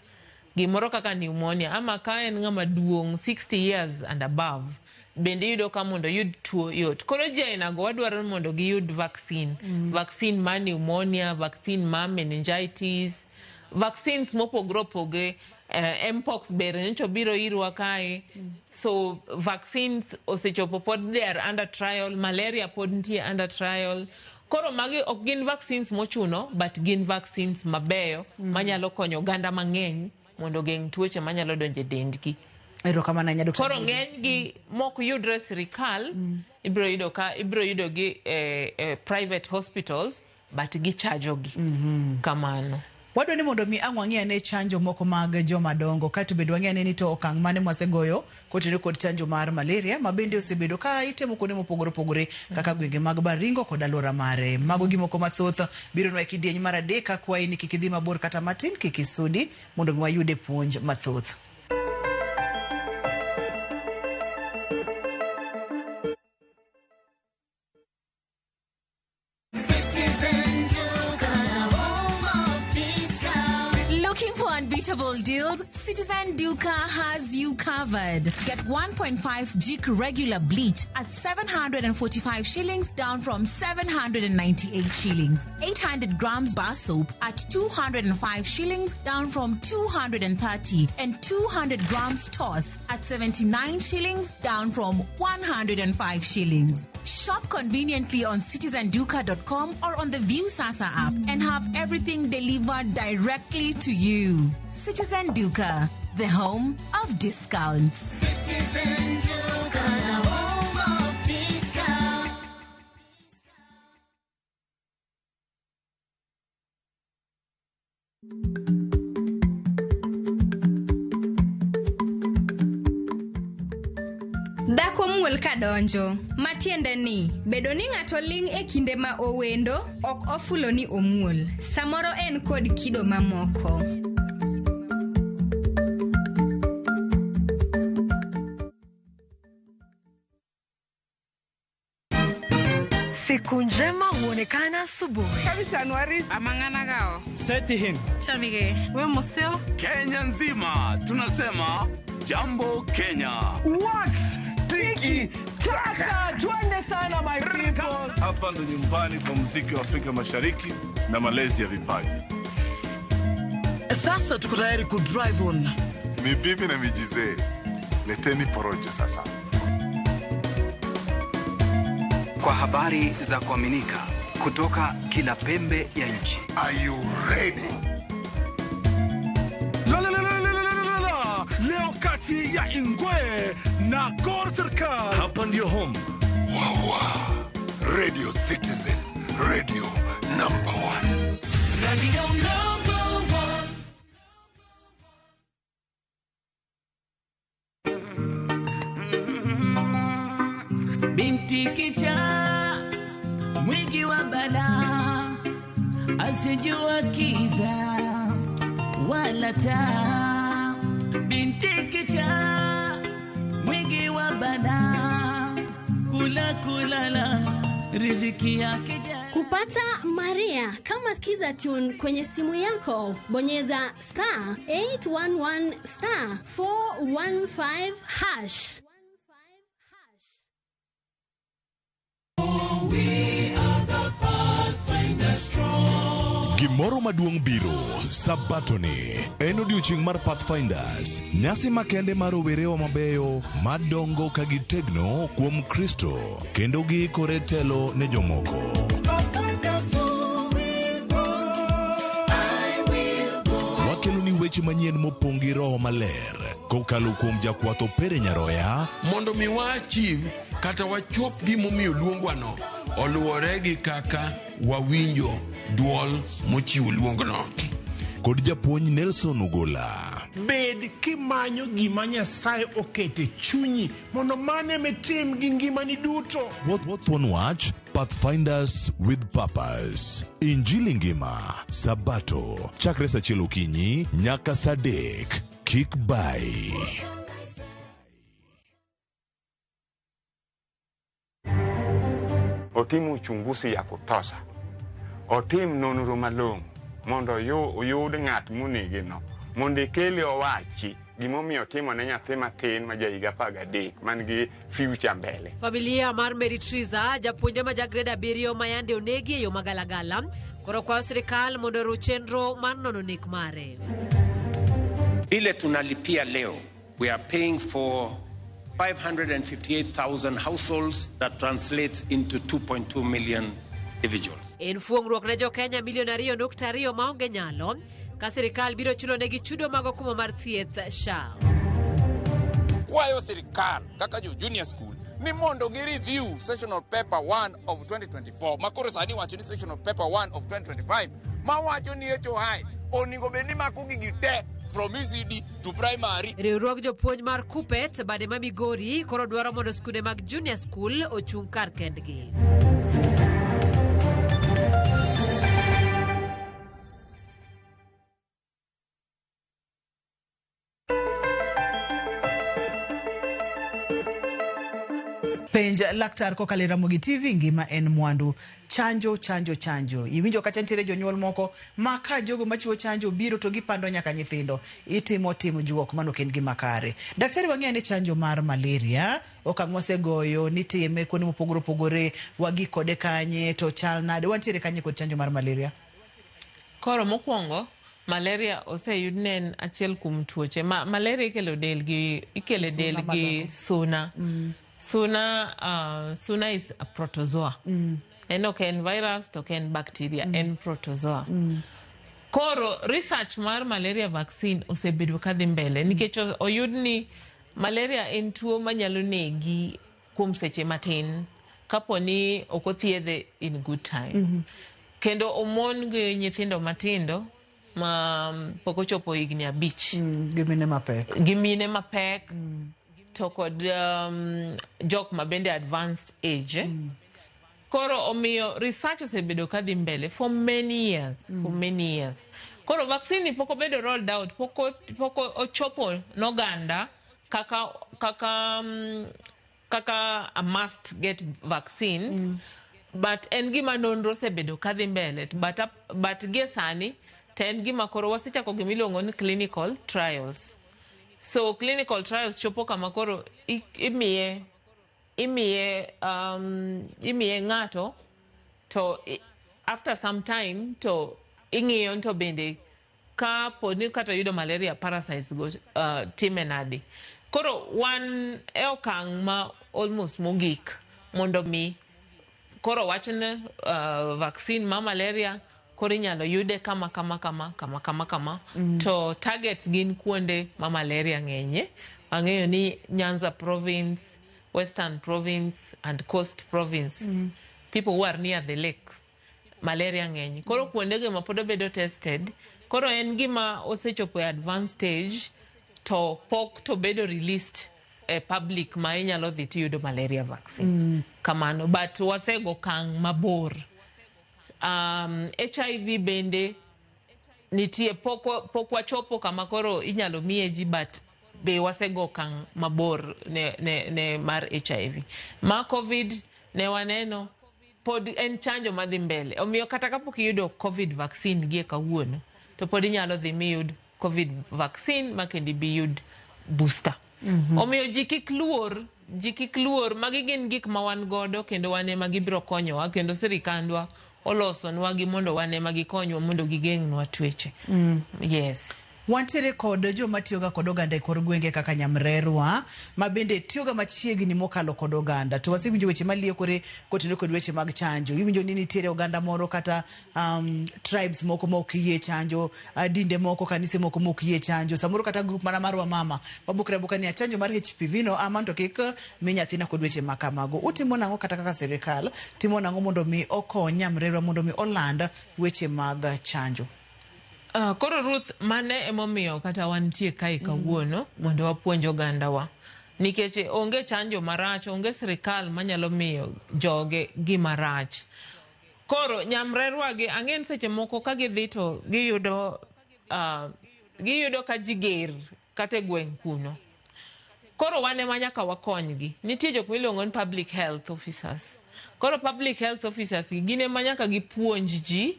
Gimoro kaka pneumonia, ama ka en ng'ama duong' 60 years and above, bende iyudo ka mondo oyud tuo yot. Koro ji ainago wadwaro mondo giyud vaccine. Vaccine mar pneumonia, vaccine mar meningitis, vaccines mopogore opogore. Mpox bende nyocha obiro irwa kae. So vaccines osechopo, pod they are under trial. Malaria pod nitie under trial. Koro magi ok gin vaccines mochuno, but gin vaccines mabeyo manyalo konyo oganda mang'eny mondo ogeng' tuoche manyalo donjo e dendgi. Erokamano ahinya, Dr. Koro ng'eny gi mok yudre sirikal, ibiro yudo ka ibiro yudo gi e private hospitals, but gichajo gi. Kamano. Wadwa ni mondo mi ang' wang'i ane chanjo moko mag joma dongo, kaeto bende wang'i ane ni to okang' mane mwasegoyo kotenore kod chanjo mar malaria ma bende osebedo ka itemo kuonde mopogore opogore kaka gwenge mag Baringo kod alwora mare. Mago gimoko mathoth bironwa e kidieny mar adek. Akwayi ni kik idhi mabor kata matin, kik isudi mondo mi wayude puonj mathoth. Looking for unbeatable deals? Citizen Duka has you covered. Get 1.5 Jik regular bleach at 745 shillings, down from 798 shillings. 800 grams bar soap at 205 shillings, down from 230. And 200 grams toss at 79 shillings, down from 105 shillings. Shop conveniently on citizenduka.com or on the Viusasa app and have everything delivered directly to you. Citizen Duka, the home of discounts. Citizen Duka, the home of discounts. Dhako muol kadonjo, matiende ni bedo ni ng'ato ling' e kinde ma owendo ok ofulo ni omuol. Samoro en kod kido mamoko. Siku njema huonekana asubuhi. Setihin. Chamige. We museo. Kenya nzima tunasema Jambo Kenya. Wax Tiki taka, twende sana my people. Hapa ndo nyumbani kwa muziki wa Afrika Mashariki na malezi ya vipaji. Sasa tuko tayari ku drive on. Ni bibi na mijizee, leteni porojo sasa. Kwa habari za kuaminika kutoka kila pembe ya nchi. Are you ready? La, la, la, la, la, la, la, la. Leo kati ya Ingwe na Gor Serikal. Hapa ndio home. Wawa. Radio Citizen, radio number one. Radio number one. Binti kichaa mwingi wa balaa, asijua kiza wala taa. Binti kichaa mwingi wa balaa, kula kulala riziki yake. Kupata Maria kama Skiza Tune kwenye simu yako, bonyeza star 811 star 415 hash. Gimoro maduong' biro Sabatoni en odiochieng' mar Pathfinders, nyasi makende mar rowerewa mabeyo madongo ka gitegno kuom Kristo kendo giikore telo ne jomoko. Wakelo ni weche manyien mopong' gi Roho Maler kokalo kuom jakwath Opere Nyaroya mondo mi wa achieve kata wachop gimomiyo luongwano oluwore gi kaka wawinjo duol mochiwo luongno. Kod japuonj Nelson Ogola. Bed kimanyo gima Nyasaye okete chunyi mondo mane mitim gi ngimani duto. Wathuon wach Pathfinders with Purpose. Injili ngima Sabato chakre saa achiel okinyi nyaka saa adek. Kik bai. Otim uchunguzi ya kutosha, otim nonro malong'o mondo oyud ng'at monegeno, mondo ikele owachi gimomiyo otimo ne nyathi matin ma jahiga 13 man gi future mbele. Familia mar Mary Triza, japuonjre ma ja grade 7 ma yande onegi e yo magalagala, koro kwayo sirikal mondo oru chenro mar nono nek mare. Ile tunalipia leo, we are paying for 558,000 households. That translates into 2.2 million individuals. En fuong'ruok ne jo-Kenya milion 2.2 maonge nyalo, ka sirikal biro chulo negi chudo mag okumba mar thieth SHA. Kwayo sirikal kaka jo junior school ni mondo gi review sessional paper 1 of 2024 makoro sani wacho ni sessional paper 1 of 2025 mawacho ni HOI onego bed ni mako gigi te from ECD to primary. Riwruog jopuonj mar Kupet bade ma Migori koro dwaro mondo skunde mag junior school ochung' kar kendgi. Penj laktar kokalo e Ramogi TV, ngima en mwandu. Chanjo, chanjo, chanjo. Iwinjo kacha nitiere jonyuol moko ma ka jogo machiwo chanjo biro to gipando nyaka nyithindo. Itimo tim juok, mano ok en gima kare. Daktari, wang'eyo ni chanjo mar malaria okang' wasegoyo nitime kuonde mopogore opogore, wagik kode kanye to chal nade? Wantiere kanye kod chanjo mar malaria? Koro mokwongo, malaria oseyud ne en achiel kuom tuoche. Malaria ikelo del gi ikele del gi suna. Suna, suna is a protozoa. En ok en virus to ok en bacteria, en protozoa. Koro research mar malaria vaccine osebedo kadhi mbele nikech oyud ni malaria en tuo manyalo negi kuom seche matin kapo ni ok othiedhe in good time. Kendo omon gi nyithindo matindo ma pok ochopo higni 5. Gi mine mapek. Gi mine mapek. To kod jok ma bende advanced age. Koro omiyo research osebedo kadhi mbele for many years, for many years. Koro vaccine ni pok obedo rolled out, pok ochopo noganda kaka a must get vaccines. But en gima nonro osebedo kadhi mbele, but gie sani to en gima koro wasechako gimiluongo ni clinical trials. So clinical trials chopo kama koro imiye Imiye imiye ng'ato to after some time to ing'iyo to bende ka po ni kata yudo malaria parasites go time nade. Koro wan e okang' ma almost mogik mondo mi koro wachne vaccine ma malaria koro inyalo yude kama kama kama kama kama kama. To targets gin kuonde ma malaria ng'enye. Ang'eyo ni Nyanza province, Western province and Coast province, people who are near the lakes, malaria ng'eny. Koro kuondego ma pod obedo tested. Koro en gima osechopo e advanced stage to pok to bedo released e public ma inyalo dhi tiyudo malaria vaccine. Kamano, but wasego okang' mabor. HIV bende nitie, pok wachopo kama koro inyalo miye ji, but be wasego okang' mabor ne mar HIV. Ma COVID ne waneno pod en chanjo madhi mbele. Omiyo kata kapok iyudo COVID vaccine gie kawuono, to pod inyalo dhi miyud COVID vaccine ma kendo ibi yud booster. Omiyo ji kik luor, ji kik luor, magi gin gik ma wan godo kendo wan ema gibiro konyowa, kendo sirikandwa olosonwa gi mondo wan ema gikonywa mondo gigeng'nwa tuoche. Yes. Wantiere kod joma tiyoga kod oganda e kor gwenge kaka nyamrerwa ma bende tiyoga machiegni mokalo kod oganda, to wasewinjo weche maliekore kotenore kod weche mag chanjo. Iwinjo ni nitiere oganda moro kata tribes moko ma ok yie chanjo, dinde moko, kanise moko ma ok yie chanjo, samoro kata group mana mar wamama mabukre abuka ni chanjo mar HPV no aman to kik mi nyathina kod weche ma kamago. Utimo nang'o kata kaka sirikal timo nang'o mondo mi okony nyamrerwa mondo mi oland weche mag chanjo? Koro Ruth, mane emomiyo kata wantie kae kawuono mondo wapuonj ogandawa, nikech onge chanjo marach, onge sirikal manyalo miyo joge gima rach. Koro nyamrerwa gi ang'e ni seche moko ka gidhi to giyudo ka ji ger kata e gweng' kuno. Koro wan ema nyaka wakonygi. Nitie jok miluongo ni public health officers. Koro public health officers gi gin ema nyaka gipuonj ji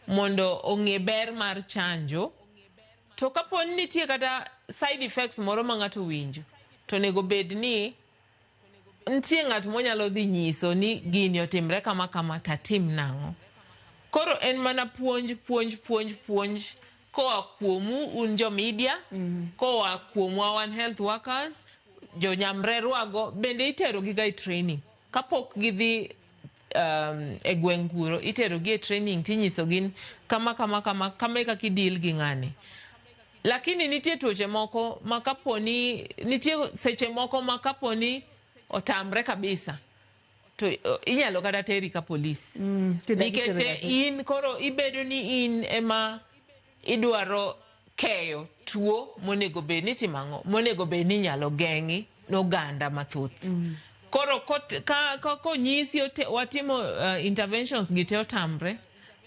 mondo ong'e ber mar chanjo. To kapo ni nitie kata side effects moro ma ng'ato winjo, to onego bed ni nitie ng'at monyalo dhi nyiso ni gini otimre kama kama tatim nang'o. Koro en mana puonj, puonj, puonj, puonj koa kuomu un jo media, koa kuomwa wan health workers, jo nyamrerwago bende itero gi ga e training. Kapok gidhi e gweng' kuro, itero gi e training tinyiso gin kama kama kama kama e kaka idil gi ng'ani. Lakini nitie tuoche moko ma kaponi nitie seche moko ma kaponi otamre kabisa to inyalo kata teri ka polis. Nikech in koro ibedo ni in ema idwaro keyo tuo monego bed ni timo ang'o, monego bed ni inyalo geng'i n'oganda mathoth. Koro ka konyisi watimo interventions gi te otamre,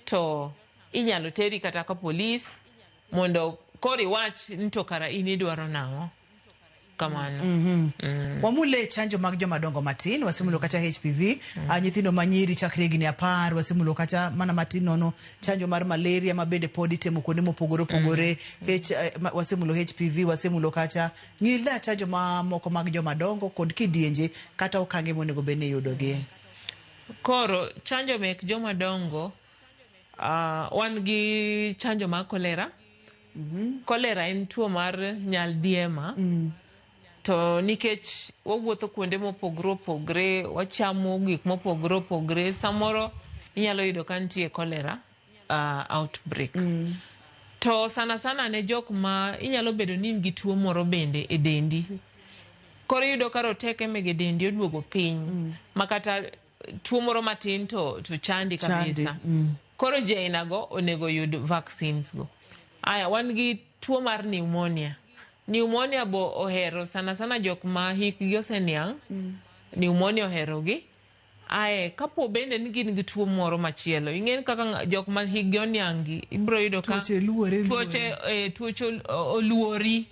to inyalo teri kata ka polis mondo koro iwach ni to kara in idwaro nang'o. Kamano. Wamule chanjo mag joma dongo matin, wasemulo kata HPV, nyithindo manyiri chakre higni 10, wasemulo kata mana matin nono chanjo mar malaria ma bende pod itimo kuonde mopogore opogore. Wasemulo HPV, wasemulo kata ng'ilna chanjo mamoko mag joma dongo kod kidienje kata okange monego bed ni iyudogi. Koro chanjo mek joma dongo, wan gi chanjo mar kolera. Kolera en tuo mar nyaldiema. To nikech wawuotho kuonde mopogore opogore, wachamo gik mopogore opogore, samoro inyalo yudo ka nitie cholera outbreak. To sana sana ne jok ma inyalo bedo ni in gi tuo moro bende e dendi. Koro iyudo ka roteke mege dendi oduogo piny, ma kata tuo moro matin to chandi kabisa. Koro ji ainago onego yud vaccines go. Aya, wan gi tuo mar pneumonia. Pneumonia bo ohero sana sana jok ma hikgi oseniang'. Pneumonia ohero gi. Ae, kapo bende ni gin gi tuo moro machielo, ing'e kaka jok ma hikgi oniang' gi, ibiro yudo ka tuoche luore, tuoche oluori.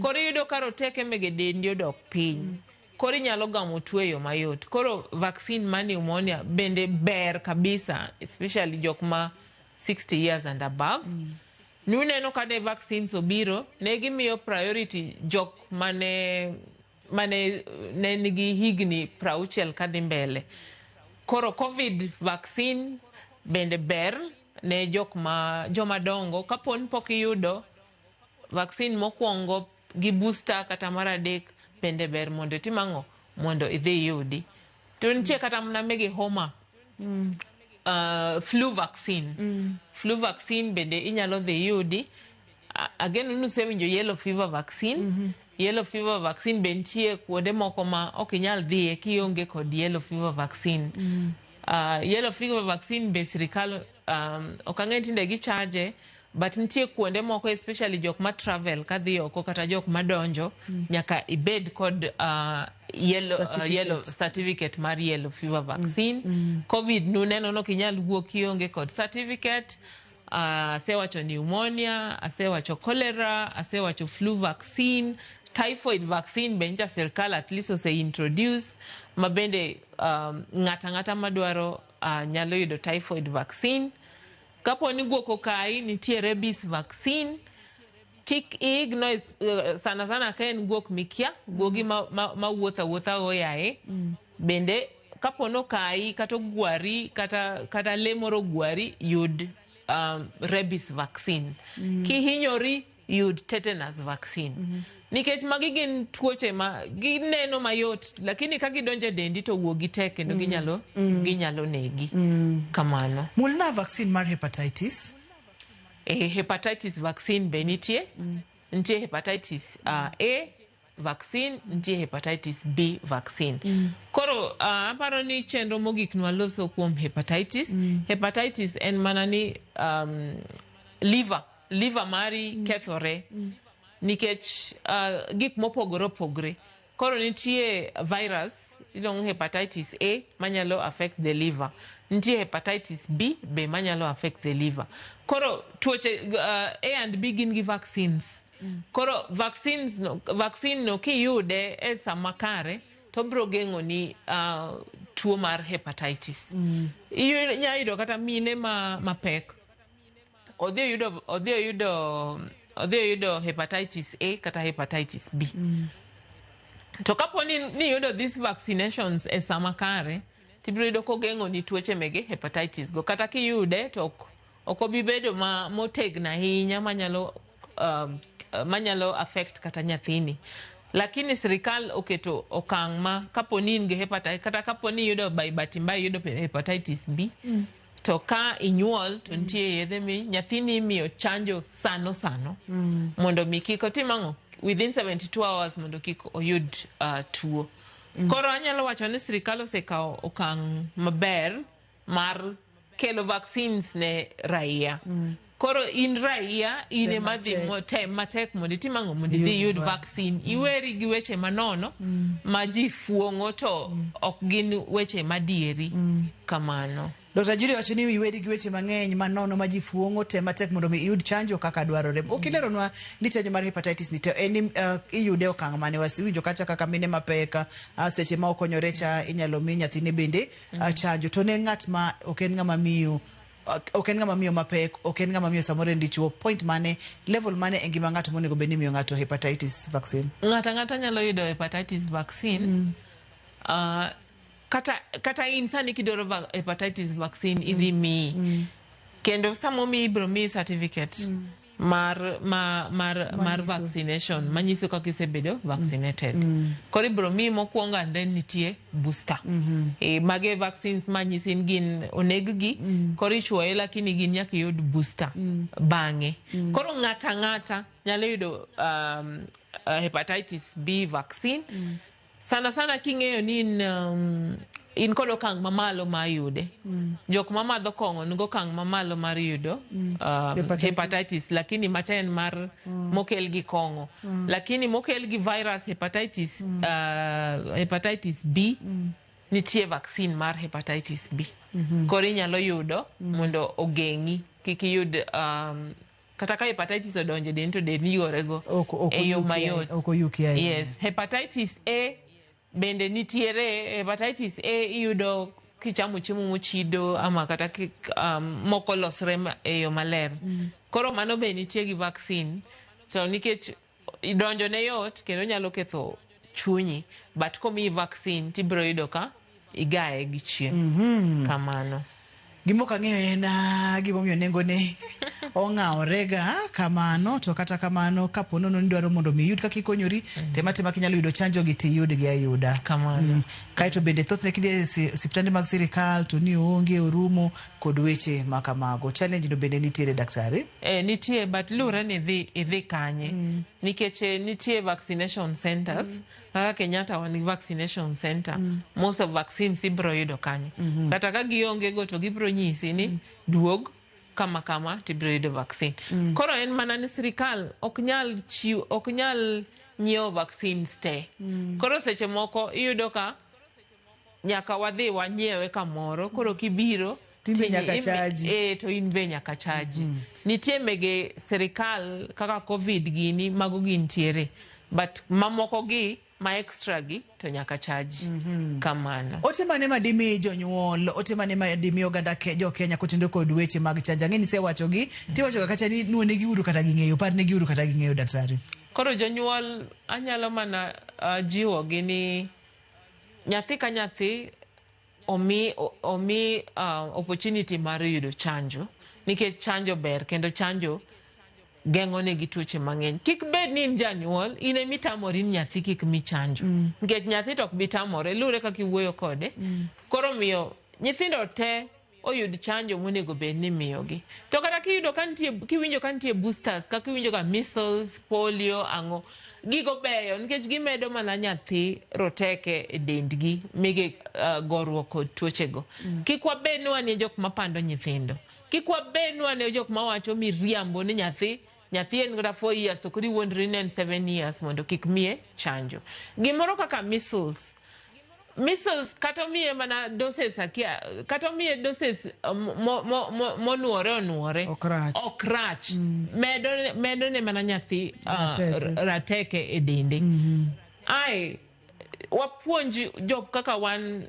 Koro iyudo ka roteke mege dendi odok piny. Koro inyalo gamo tuo e yo mayot. Koro vaccine mar pneumonia bende ber kabisa, especially jok ma 60 years and above. Nuneno ka ne vaccines obiro, ne gimiyo priority jok mane mane ne nigi higni 60 kadhi mbele. Koro COVID vaccine bende ber ne jok ma joma dongo kapo ni pok iyudo vaccine mokwongo gi booster kata mar adek bende ber mondo itim ang'o mondo idhi iyudi. To nitie kata mana mege homa flu vaccine. Flu vaccine bende inyalo dhi yudi. Ageno ni usewinjo yellow fever vaccine. Yellow fever vaccine be nitie kuonde moko ma ok inyal dhiye kionge kod yellow fever vaccine. Yellow fever vaccine be sirikal ok ang'e tinde gichaje but nitie kuonde moko especially jok ma travel kadhi oko kata jok madonjo nyaka ibed kod yellow, Certificate. Yellow certificate mar yellow fever vaccine. COVID nuneno nok inyal wuok kionge kod certificate. Asewacho pneumonia, asewacho cholera, asewacho flu vaccine, typhoid vaccine be ncha sirkal at least ose introduce ma bende ng'ata ng'ata madwaro nyalo yudo typhoid vaccine. Kapo ni guok okayi, nitie rabies vaccine. Kik ignore sana sana ka en guok mikia, guogi ma wuotho awuotha oyaye. Bende kapo nokayi kata ogwari kata lee moro ogwari, yud rabies vaccine. Kihinyori, yud tetanus vaccine. Nikech magi gin tuoche ma gineno mayot, lakini ka gidonjo e dendi to wuogi tek kendo ginyalo negi. Kamano. Mulna vaccine mar hepatitis. Hepatitis vaccine be nitie. Nitie hepatitis A vaccine, nitie hepatitis B vaccine. Koro aparo ni chenro mogik nwaloso kuom hepatitis. Hepatitis en mana ni liver mari kethore nikech gik mopogore opogore. Koro nitie virus iluongo hepatitis A manyalo affect the liver. Nitie hepatitis B be manyalo affect the liver. Koro tuoche A and B gin gi vaccines. Koro vaccine no kiyude e sama kare to biro geng'o ni tuo mar hepatitis. Inya yudo kata mine ma mapek odhi oyudo hepatitis A kata hepatitis B. To kapo ni yudo these vaccinations e sama kare, tibiro yudo kogeng'o ni tuoche mege hepatitis go. Kata kiyude to ok obi bedo ma motegno ahinya manyalo affect kata nyathini. Lakini sirikal oketo okang' ma kapo ni in gi hepatitis, kata kapo ni iyudo by bahati mbaya iyudo hepatitis B, to ka inyuol to nitie yedhe mi nyathini imiyo chanjo sano sano mondo mi kik otim ang'o within 72 hours mondo kik oyud tuo. Koro anyalo wacho ni sirikal osekawo okang' maber mar kelo vaccines ne raia. Koro in raia in Tem ema dhi matek. tem matek mondo itim ang'o mondo idhi iyud vaccine. Iweri gi weche manono ma ji fuong'o to ok gin weche madieri. Kamano. Dr. Julia wacho ni iweri gi weche mang'eny manono ma ji fuong'o, tem matek mondo mi iyud chanjo kaka dwarore. Ok ileronwa ni chanjo mar hepatitis ni to en ni iyude okang' mane wasiwinjo kacha kaka mine mapek seche ma okonyore cha inyalo mi nyathine bende chanjo. To ne ng'at ma ok en ng'ama miyo, ok en ng'ama miyo mapek, ok en ng'ama miyo samoro en dichuo, point mane, level mane e ngima ng'ato monego bed ni imiyo ng'ato hepatitis vaccine? Ng'ato ang'ata nyalo yudo hepatitis vaccine. Kata in sani kidwaro hepatitis vaccine idhi miyi. Kendo sama omiyi ibiro miyi certificate mar Manyiso. vaccination manyiso kaka isebedo vaccinated. Koro ibiro miyi mokwongo and then nitie booster. Mage vaccines manyisi ni gin oneg gi, koro ichuoye lakini gin nyaka iyud booster bang'e. Koro ng'ata ang'ata nyalo yudo hepatitis B vaccine. Sana sana king'eyo ni in kod okang' mamalo mar yude. Jok mamadho kong'o nigo okang' mamalo mar yudo Hepatitis. hepatitis, lakini macha en mar mokel gi kong'o. Lakini mokel gi virus hepatitis, hepatitis B, nitie vaccine mar hepatitis B. Koro inyalo yudo mondo ogeng'i kik iyud kata ka hepatitis odonjo e dendi to dendi yorego Ok e yo oyuki mayot. Ok oyuki ahinya. Yes, hepatitis A bende nitiere. Hepatitis A iyudo kichamo chiemo mochido ama kata moko losre e yo maler. Koro mano be nitie gi vaccine. To nikech donjo ne yot kendo nyalo ketho chunyi but komiyi vaccine tibiro yudo ka igaye gi chien. Kamano. Gima ok ang'eyo en gimomiyo nengone ong'aworega kamano to kata kamano kapo nono ni idwaro mondo mi iyud kaka ikonyori tem atema kinyalo yudo chanjo gi tiyudgi ayuda. Kamano. Kaeto bende thothne kidhi e osiptande mag sirikal to ni oonge orumo kod weche ma kamago. Challenge no bende nitiere daktari? Nitie but luwre ni idhi kanye. Nikech nitie vaccination centers. Kaka Kenyatta wan gi vaccination center. Most of vaccines ibiro yudo kanyo. Kata ka gionge go to gibiro nyisi ni duog kama kama tibiro yudo vaccine. Koro en mana ni sirikal ok nyal chiw ok nyal nyiewo vaccines te. Koro seche moko iyudo ka nyaka wadhi wanyiewe kamoro koro kibiro Timbe nyaka chaji. To in be nyaka chaji. Nitie mege sirikal kaka COVID gini mago gintiere but mamoko gi ma extra gi to nyaka chaji. Kamano. Ote mane madimi jonyuol, ote mane madimi oganda jo Kenya kotenore kod weche mag chanjo. Ang'e ni isewachogi, tiwachoga kacha ni nuonegi uru kata ging'eyo, parnegi uru kata ging'eyo daktari. Koro jonyuol anyalo mana jiwogi ni nyathi ka nyathi omi opportunity mar yudo chanjo nikech chanjo ber kendo chanjo geng'o negi tuoche mang'eny. Kik bed ni in janyuol, in emitamori ni nyathi kik mi chanjo. Nikech nyathi to ok bi tamore, luwre kaka iwuoyo kode. Koro miyo nyithindo te oyud chanjo monego bed ni imiyogi. To kata kiyudo ka nitie, kiwinjo ka nitie boosters, kaka iwinjo ka measles, polio, ang'o, gigo beyo nikech gimedo mana nyathi roteke e dendgi mige goruok kod tuochego. Kik wabed ni wan e jok mapando nyithindo. Kik wabed ni wan e jok mawacho miriambo ni nyathi en kata 4 years to koro iwuondri ni en 7 years mondo kik miye chanjo. Gimoro kaka measles. Measles kata omiye mana doses akia, kata omiye doses monuore onuore. Ok rach. Medo ne mana nyathi rateke e dende. Ai wapuonj jok kaka wan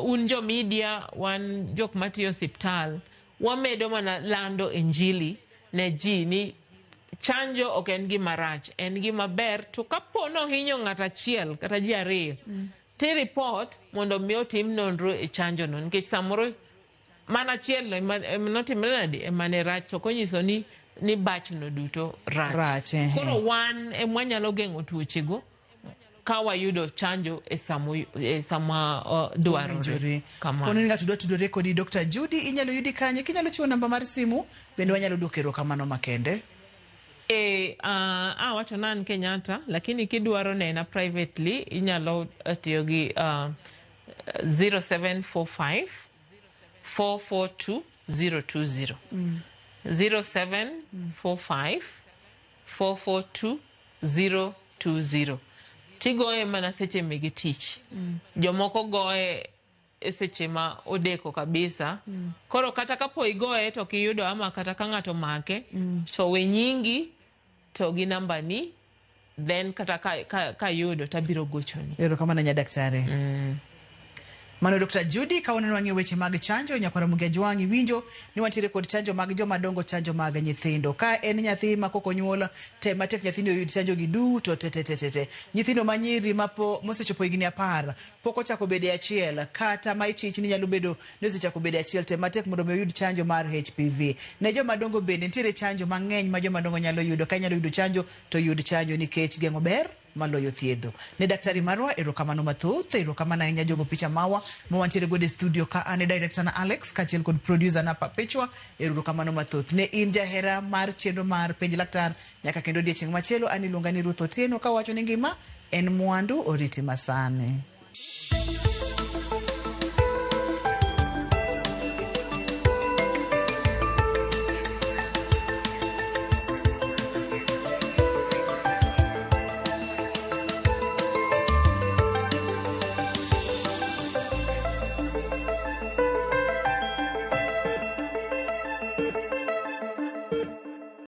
un jo media, wan jok matiyo osiptal, wamedo mana lando injili ne ji ni chanjo ok en gima rach, en gima ber to kapo nohinyo ng'ato achiel kata ji ariyo ti report mondo mi otim nonro e chanjo no nikech samoro mana achiel no ema notimre nade ema ne rach to konyiso ni batch no duto rach. Koro wan emwanyalo geng'o tuochego ka wayudo chanjo e sama dwarore. Kono ni ng'ato dwa tudore kodi Dr. Judy, inyalo yudi kanye? Kinyalo chiwo namba mar simu bende wanyalo duoko erokamano makende. Awacho na an Kenyatta, lakini kidwaro nena privately inyalo tiyo gi 0745 442 020. 0745 442 020. Tigoye mana seche mege tich. Jomoko goye e seche ma odeko kabisa. Koro kata kapo igoye to kiyudo ama kata ka ng'ato make, to we nyingi to gi namba ni, then kata ka yudo tabiro gochoni. Erokamano nya daktari. Mano Dr. Judy, ka waneno wang'iyo weche mag chanjo, nyakwara Mugia Jwang' iwinjo ni wantiere kod chanjo mag joma dongo, chanjo mag nyithindo. Ka en nyathi ma kok onyuol, tem matek nyathini oyud chanjo gi duto te te te te. Nyithindo ma nyiri mosechopo higni 10 pok ochako bedo e achiel, kata ma ichich ni nyalo bedo ni osechako bedo e achiel, tem matek mondo mi oyud chanjo mar HPV. Ne joma dongo bende nitiere chanjo mang'eny ma joma dongo nyalo yudo. Ka inyalo yudo chanjo to yud chanjo nikech geng'o ber maloyo thiedho. Ne daktari marwa, erokamano mathoth, erokamano ahinya jogo picha mawa ma wantiere godo e studio ka an e director na Alex kaachiel kod producer na Perpetua, erokamano mathoth. Ne in jahera mar chenro mar Penj Laktar nyaka kendo odiechieng' machielo, an iluonga ni Ruth Otieno kawacho ni ngima en mwandu, oriti masani.